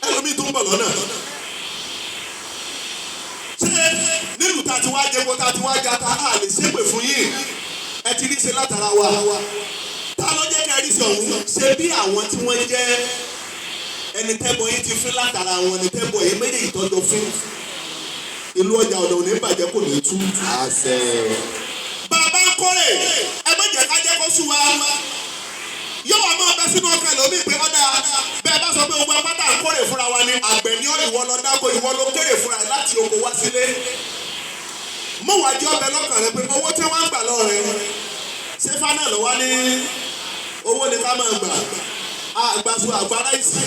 ẹlòmíì tó ń bọ̀ lọ́nà. Ṣé nílùú tá a ti wá jẹun, tá a ti wá jata, a lè ṣépè fún yín? Ẹ ti rí ṣe látara wa. Ta ló jẹ́ ká rí ṣe ọ̀hún ṣe? Bí àwọn tí wọ́n jẹ́ ẹni tẹ́bọ̀ yín ti fín látara wọn ni tẹ́bọ̀ yín méjèèjì tọ́jọ́ fín. Ìlú ọjà ọ̀dọ̀ ò ní bàjẹ́, kò ní tú.
Àṣẹ.
Bàbá ń kórè, ẹ má jẹ́ ká jẹ́ kó sú wa. Yóò wá máa bẹ sínú ọkàn lómi pé ọ̀dà bẹ́ẹ̀ bá sọ pé gbogbo apáta ń kórè fúnra wa ni. Àgbẹ̀ ní ìwọ lọ dáko, ìwọ ló kéré fúnra ẹ láti oko wá sílé. Mú wàá jẹ́ ọbẹ̀ lọ́kàn rẹ pé owó tí wọ́n ń gbà lọ́rẹ̀ ṣé fánà ló wá ní owó ni ká máa gbà, àgbàso àgbà ráìsì.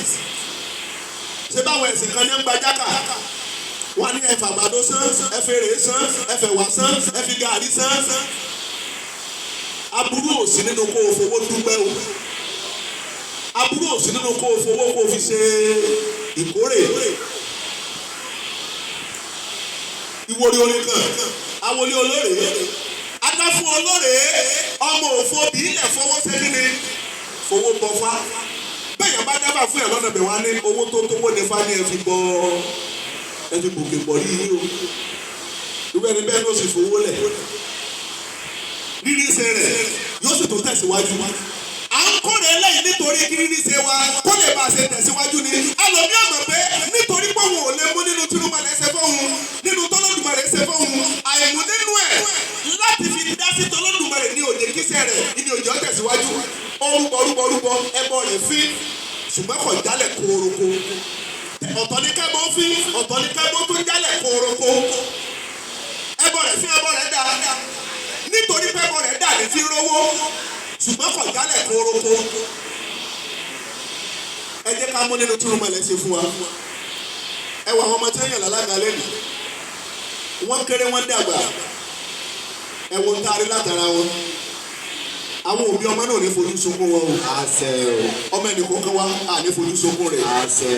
Ṣé báwọn ẹ̀sìn kan ní ń gba jákà wọ́n ní ẹ̀fà àgbàdo sán, ẹ̀fẹ̀ rèé sán, ẹ̀fẹ̀ wà sán, ẹ̀fi gàrí sán? Aburú ò sí nínú kó o fowó dúpẹ́ o. Aburú ò sí nínú kó o fowó kó o fi ṣe ìkórè. Ìwòrì orin kan awolé olóore adá fún olóore, ọmọ òfo bí ilẹ̀ fọwọ́ sẹ́ni ni fowó bọ́fá. Bẹ́ẹ̀ yẹn bá dábàá fún yẹn lọ́nà bẹ̀ wá ní owó tó tówó ní fa ní ẹ fi bọ́, ẹ fi gòkè pọ̀ rí yìí o. Irú ẹni bẹ́ẹ̀ ló sì fowó lẹ̀ rírí ṣe rẹ̀, yóò sì tó tẹ̀síwájú. À ń kórè lẹ́yìn nítorí kí rírí ṣe wa kó lè bá a ṣe tẹ̀síwájú ni. Ẹlòmíì mọ̀ pé nítorí pé òun ò lè mú nínú tìrúmọ̀lẹ́ ṣe fóun, nínú tọ́lọ́dùmarè ṣe fóun, àìmú nínú ẹ̀ láti fi dá sí tọ́lọ́dùmarè ní òde kíṣẹ́ rẹ̀ ní òjò tẹ̀síwájú. Ó rúbọ rúbọ rúbọ, ẹbọ rẹ̀ fín, ṣùgbọ́n kò jálẹ̀ kórókó. Ọ̀tọ̀ ní kẹ́bọ́ fín, ọ̀tọ̀ ní kẹ́bọ́ tó jálẹ̀ kórókó. Ẹbọ rẹ̀ fín, ẹbọ rẹ̀ dá, nítorí pé ẹbọ rẹ̀ dà ní fi rówó, ṣùgbọ́n kò jálẹ̀ kórókó. Ẹ jẹ́ ká mú nínú túrúmọ̀lẹ́ ṣe fún wa. Ẹ wọ àwọn ọmọ tí wọ́n yàn lálága lẹ́nu, wọ́n kéré, wọ́n dàgbà. Ẹ wo ń taari látara wọn. Àwọn òbí ọmọ náà ò ní fojú sunkún wọn o.
Àṣẹ.
Ọmọ ẹnì kọ̀ọ̀kan wa à ní fojú sunkún rẹ̀.
Àṣẹ.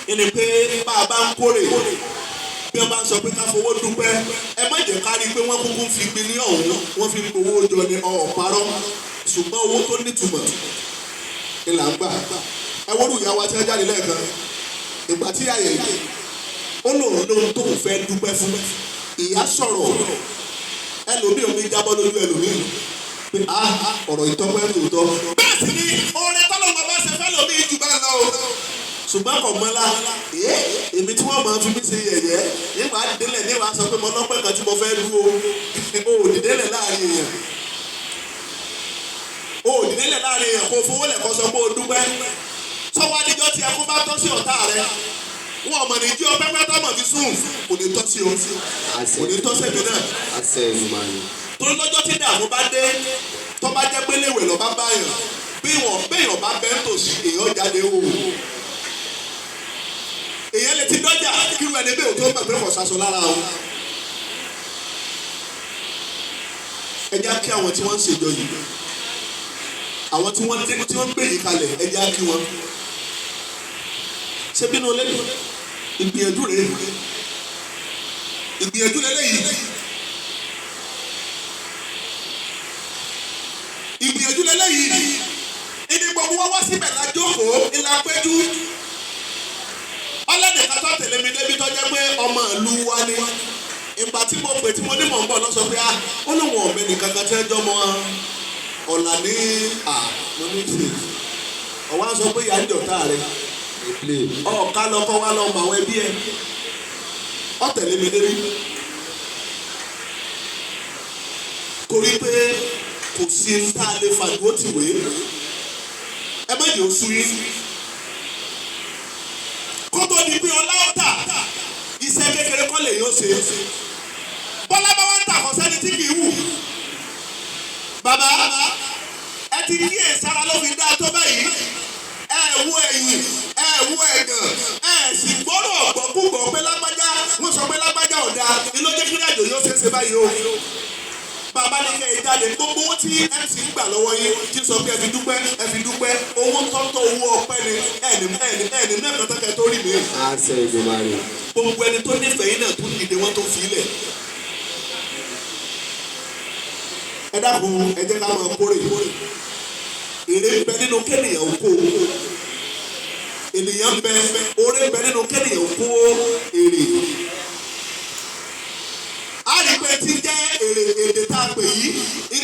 Ẹni pé bá a bá ń kórè, bí wọ́n bá ń sọ pé ká fowó dúpẹ́, ẹ má jẹ́ ká rí i pé wọ́n kúkú ń fi gbin ní ọ̀hún, wọ́n fi ń gbowó jọ ní ọ̀parọ́, ṣùgbọ́n owó tó nítumọ̀ ni là ń gbà. Ẹ wọ́n ìyá wa tí wọ́n jáde lẹ́ẹ̀kan, ìgbà tí àyè ó lòun lóhun tóun fẹ́ dúpẹ́ fún, ìyá sọ̀rọ̀, ẹlòmíì omi jábọ́ lójú ẹlòmíì pé a ọ̀rọ̀ ìtọ́pẹ́ tòótọ́. Bẹ́ẹ̀ sì ni oore tọ́lọ́mọ bá ṣe fẹ́ lòmíì jù bá lọ o, ṣùgbọ́n kò mọ́lá. Èmi tí wọ́n máa fi mí ṣe yẹ̀yẹ́ níwàá délẹ̀, níwàá sọ pé mo lọ́pẹ́ kan tí mo fẹ́ dúró o. Ò dìdélẹ̀ láàrin èèyàn, o ò dìdélẹ̀ láàrin èèyàn kó fowó lẹ̀ kó sọ pé o dúpẹ́. Sọ́wọ́ adijọ́ tí ẹkún bá tọ́ sí ọ̀tá rẹ, wọn ọmọ ní jí ọ pẹ́pẹ́ tọ́mọ̀ fi sùn, kò ní tọ́ sí o, kò ní tọ́ sẹ́mi náà.
Àṣẹ Èdùmàrè.
Torí lọ́jọ́ tí dààmú bá dé, tó bá jẹ́ pé léwè lọ́ bá báyàn, bí wọ́n béèyàn bá bẹ́ ń tòsí, èèyàn jáde wò. Èèyàn lè ti dọ́jà kírú ẹni bẹ́ẹ̀ tó mọ̀ pé kò sasọ lára o. Ẹ jẹ́ kí àwọn tí wọ́n ń ṣèjọ yìí, àwọn tí wọ́n tí wọ́n gbé yìí kalẹ̀, ẹ jẹ́ kí wọ́n ṣé bínú lẹ́nu. Ìgbìyànjú rèé, ìgbìyànjú lélẹ́yìí, ìgbìyànjú lélẹ́yìí. Ibi gbogbo wa wá síbẹ̀ la jókòó ìlà péjú. Ọlẹ́nìkan tó tẹ̀lé mi débi tó jẹ́ pé ọmọ ìlú wa ni, ìgbà tí mo pè tí mo ní mò ń bọ̀ lọ sọ pé ah, ó lóun ọ̀bẹ nìkan kan tí ẹ jọ mọ ọ̀là ní à mo ní ṣe ọ̀wá sọ pé ìyá ń jọ̀tá rẹ̀ ọ̀ọ́ká lọ kọ́ wa lọ mọ àwọn ẹbí ẹ ọ tẹ̀lé mi débi torí pé kò sí ní tá a lè fàdúró tì wé. Ẹ má jẹ́ oṣù yín kó tó di pé ọlá ọ̀tà iṣẹ́ kékeré kọ́ lè yóò ṣe. Bọ́lá bá wá ń tà kọ́ sẹ́ni tí kì í wù. Bàbá ẹ ti kíyè sára ló fi dá tó báyìí. Ẹ Wo ẹ̀yìn, ẹ wo ẹ̀gàn, ẹ sì gbọ́dọ̀ gbọ́kúgbọ́ pé lágbájá, wọ́n sọ pé lágbájá ọ̀dà ni ló jẹ́ kí ìrìnàjò yóò ṣeé ṣe báyìí o. Bàbá ní kẹ́ ẹ jáde, gbogbo owó tí MC ń gbà lọ́wọ́ yín tí sọ pé ẹ fi dúpẹ́, ẹ fi dúpẹ́, owó tọ́tọ́, owó ọpẹ́ ni. Ẹ̀ẹ́nì ẹ̀ẹ́nì ẹ̀ẹ́nì náà kàn tán kẹ́ tó rí mi.
Àṣẹ Èdùmàrè.
Gbogbo ẹni tó nífẹ̀ẹ́ yín náà tún dìde, wọ́n tó fi ilẹ̀. Ẹ dákun, ẹ jẹ́ ká máa kórè. Èrè ń bẹ nínú kéèyàn kó ènìyàn ń bẹ, oore ń bẹ nínú kéèyàn kó èrè. A rí pé tí jẹ́ èrè èdè tá a pè yìí,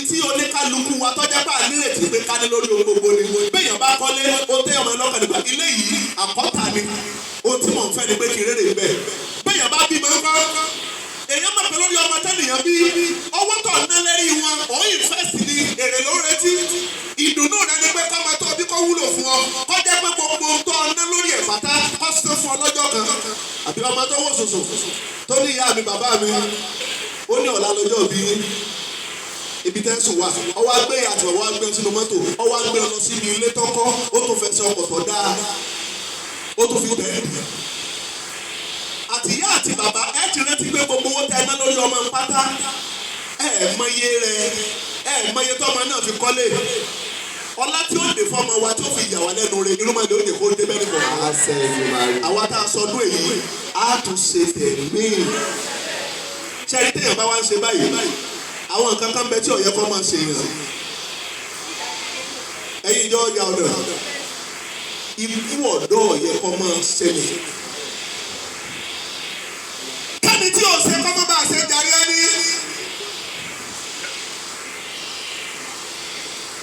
ntí oníkálukú wa tọ́jà bá a nírètí pé ká ní lórí ohun gbogbo ni. Béèyàn bá kọ́lé, ó tẹ́ ọmọ ẹlọ́kàn nípa ilé yìí, àkọ́tà ni. Ohun tí mò ń fẹ́ ni pé kí n rere bẹ́ẹ̀. Béèyàn bá bímọ ńkọ́, èèyàn mọ̀ pé lórí ọmọ tẹ́nìyàn bí, owó tó ná lérí wọn, òun invest ni, èrè ló ń retí. Ìdùnnú rẹ ni pé kọ́ máa tó bí kò wúlò fún ọ, kọ́ jẹ́ pé gbogbo ohun tó ná lórí ẹ̀ pátá kọ́ sí fún ọ lọ́jọ́ kan. Àbí ọmọ tó wò sòsò tó ní ìyá mi, bàbá mi, ó ní ọ̀la lọ́jọ́ bí ibi tẹ́ sùn wá, ọwọ́ agbé àti ọwọ́ agbé sínú mọ́tò, ọwọ́ agbé lọ síbi ilé tọ́kọ́, ó tún fẹsẹ̀ ọkọ̀ tó dáa, ó tún fi bẹ́ẹ̀. Àtìyá àti bàbá, ẹ ti rántí pé gbogbo owó tẹ ẹ ná lórí ọmọ pátá, ẹ mọye rẹ, ẹ mọye tọmọ náà fi kọ́lé. Ọlá tí ó dé fọmọ wa tí ó fi yà wá lẹ́nu rẹ, irúmọlẹ̀ ó dé kó dé bẹ́ẹ̀ nìkan.
Àṣẹ Èdùmàrè.
Àwa tá a sọdún èyí, á tún ṣe tẹ̀mí. Ṣẹ́rí téèyàn bá wá ń ṣe báyìí, àwọn nǹkan kan bẹ tí ó yẹ kó máa ṣe yàn. Ẹ̀yin ìjọ ọjà ọ̀dọ̀, ikú ọ̀dọ́ ò yẹ kó máa ṣẹlẹ̀. Kẹ́ni tí ò ṣe kọ́ mọ́ bá a ṣe jàre ẹni.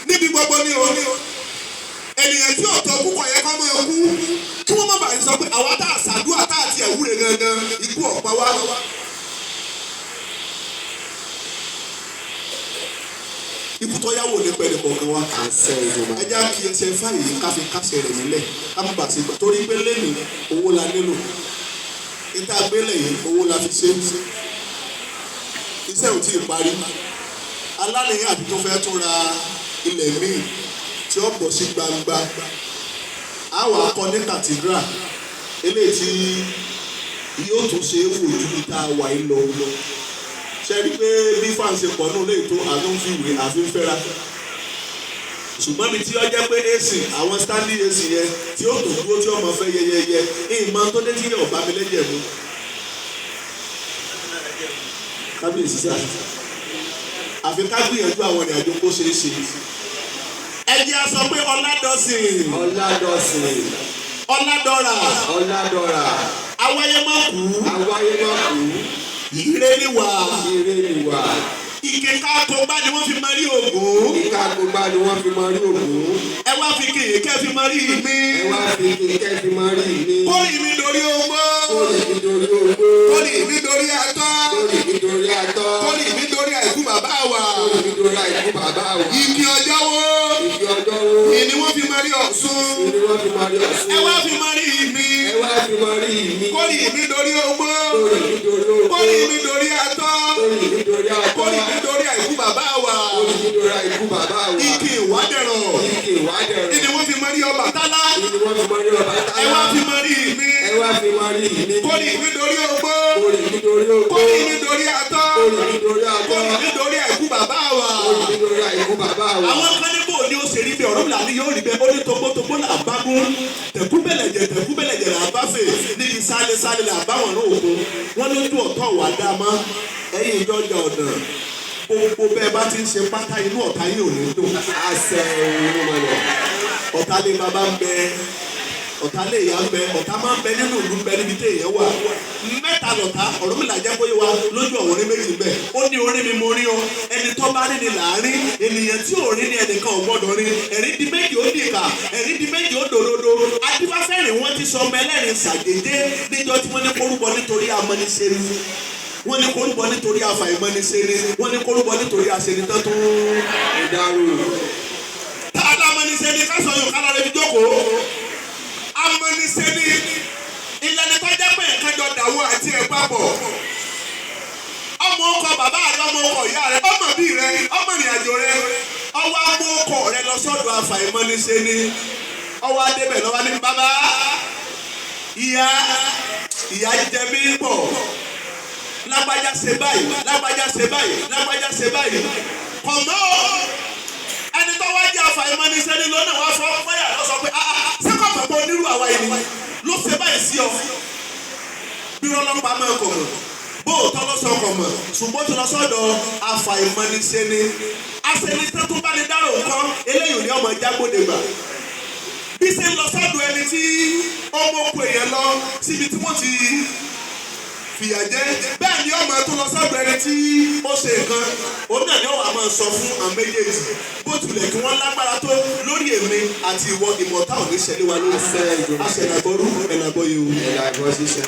Níbi gbogbo ni o, ènìyàn tí ò tọ́ kú kò yẹ kó máa kú, kí wọ́n má bàa sọ pé àwa tá a ṣàdúrà tá a ti ẹ̀wúre gangan, ikú ọ̀pá wa. Ikú tó yáwó ní pẹ̀lú kọ̀ọ̀kan wa.
Àṣẹ Èdùmàrè.
Ẹ já kí ẹsẹ̀ fáyìí ká fi kásẹ̀ rẹ̀ nílẹ̀, ká má bàa ti gbà, torí pé lẹ́nu owó la nílò. Níta gbélé yìí, owó la fi ṣe, iṣẹ́ ò tí ì parí. Alánìyàn àti tó fẹ́ tún ra ilẹ̀ míì tí ó bọ̀ sí gbangba, a wà kọ́ ní cathedral eléyìí tí yóò tún ṣe é wò ju ibi tá a wà yìí lọ. Ṣe rí i pé bí fáǹsì pọ̀ nù léyìí tó àtúnfìwé àfi ń fẹ́ra, ṣùgbọ́n mi tí ó jẹ́ pé AC, àwọn standing AC yẹn tí ó tó dúró tí ọmọ fẹ́ yẹyẹyẹ, ìmọ̀ tó dé tí yóò bá mi lẹ́jẹ̀ mu. Kábíyèsí sá, àfi ká gbìyànjú àwọn ìrìn àjò kó ṣeé ṣe. Ẹ jẹ́ a sọ pé Ọládọ̀sìn.
Ọládọ̀sìn.
Ọládọ̀rà.
Ọládọ̀rà.
Awáyé má kú.
Awáyé má kú.
Ire níwà.
Ire nìwà.
Ike káàkó bá ni wọ́n fi máa rí Ògún.
Ike àkógbá ni wọ́n fi máa rí Ògún.
Ẹ wá fi kéye kẹ́ fi máa rí mi.
Ẹ wá fi kéye fi máa rí mi.
Kórì mi dorí ogbó.
Kórì mi dorí ogbó.
Kórì mi dorí atọ́.
Kórì mi dorí atọ́.
Kórì mi dorí àìkú bàbá wa.
Kórì mi dorí àìkú bàbá wa.
Igi ọjọ́ wo.
Igi ọjọ́ wo.
Ìní wọ́n fi máa rí Ọ̀ṣun.
Ìní wọ́n fi máa rí Ọ̀ṣun.
Ẹ wá fi máa rí mi.
Ẹ wá fi máa rí mi.
Kórì mi dorí ogbó.
Kórì mi dorí ogbó.
Kórì mi dorí atọ́.
Kórì mi dorí atọ́.
Kórì mi dorí àìkú bàbá wa.
Kórì mi dorí àìkú bàbá wa.
Igi ìwádẹ̀rọ̀.
Igi ìwádẹ̀rọ̀.
Ìní wọ́n fi máa rí Ọbàtálá.
Ìní wọ́n fi máa rí Ọbàtálá.
Ẹ wá fi máa rí mi.
Ẹ wá fi máa rí mi.
Kórì mi dorí ogbó.
Kórì mi dorí ogbó.
Kórì mi dorí atọ́.
Kórì mi dorí atọ́.
Kórì mi dorí àìkú bàbá wa.
Kórì mi dorí àìkú bàbá wa.
Àwọn kan ní bò ní ó ṣe rí bẹ́ẹ̀, ọ̀rọ̀ mi yóò rí bẹ́ẹ̀. Ó ní togbótogbó là bá gún, tẹ̀kúbẹ̀lẹ̀jẹ̀ tẹ̀kúbẹ̀lẹ̀jẹ̀ là bá fè, níbi sálẹ̀ sálẹ̀ là bá wọn òkun wọn lójú ọ̀tọ̀ wà dá mọ́. Ẹ̀yìn ìjọjà ọ̀dàn, gbogbo bẹ́ẹ̀ bá ti ń ṣe pátá, inú ọ̀tá yìí ò ní dùn.
Àṣẹ Olúmọlẹ̀.
Ọ̀tá lé bàbá ń bẹ, ọ̀tá lé ìyá ń bẹ, ọ̀tá máa ń bẹ nínú ìlú, ń bẹ níbi tí èèyàn wà. Mẹ́ta lọ̀tá Ọ̀rúnmìlà jẹ́ kó yé wa lójú ọ̀wọ́n ní méjì bẹ́ẹ̀. Ó ní orí mi mo rí ọ, ẹni tó bá rí ni láàárín ènìyàn tí ò rí ni ẹnìkan ò gbọ́dọ̀ rí. Ẹ̀rín di méjì ó dìkà, ẹ̀rín di méjì ó dòdòdó. Adífáfẹ́rìn wọ́n ti sọ ọmọ ẹlẹ́rìn ṣàgédé níjọ́ tí wọ́n ní kórúbọ nítorí amọ́nisẹ́ni, wọ́n ní kórúbọ nítorí àfàìmọ́nisẹ́ni, wọ́n ní kórúbọ nítorí àṣenitán tó
Ìdárò.
Tá a dá amọ́nisẹ́ni ká sọ yóò ká lọ́ọ́ rẹ̀ fi jókòó. Amọ́nisẹ́ni ìlànà tó jẹ́ pé nǹkan jọ dàwọ́ àti ẹ̀ papọ̀. Ọmọ ọkọ bàbá rẹ, ọmọ ọkọ ìyá rẹ, ọmọ bí rẹ, ọmọ ìrìn àjò rẹ, ọwọ́ amú ọkọ rẹ lọ sọ́dọ̀ àfàìmọ́nisẹ́ni. Ọwọ́ adébẹ̀ lọ́wọ́ ní, "Bàbá, ìyá, ìyá jẹ mí pọ̀. Lágbájá ṣe báyìí, lágbájá ṣe báyìí, lágbájá ṣe báyìí." Kọ̀mọ́ o, ẹni tó wá jẹ́ àfàìmọ́nisẹ́ ní lọ́nà wá fọ́ fáyà lọ sọ pé, "Ah ah, ṣé kò mọ̀ pé onírú àwa yìí ni ló ṣe báyìí sí ọ?" Bí ọlọ́pàá máa kọ̀ mọ̀, bóòtọ́ ló sọ kọ̀ mọ̀, ṣùgbọ́n tó lọ sọ́dọ̀ àfàìmọ́nisẹ́ ni aṣẹ́nitán tó bá ní dárò nǹkan eléyìí ò ní ọmọ jágbóde gbà. Bí ṣe ń lọ sọ́dọ̀ ẹni tí ó mọ́kò èèyàn lọ síbi tí wọ́n ti fìyà jẹ, bẹ́ẹ̀ ni ọmọ tó lọ sọ́dọ̀ ẹni tí ó ṣe nǹkan, òun náà ni ó wà máa sọ fún àwọn méjèèjì. Bó tilẹ̀ kí wọ́n lágbára tó lórí èmi àti ìwọ, ìmọ̀ta ò ní ṣẹlẹ̀ wa lórí.
Àṣẹ Ìdùnnú.
Àṣẹ làgbọ́rú ẹ̀ làgbọ́ yìí o.
Ẹ̀là ìbọn ṣíṣe.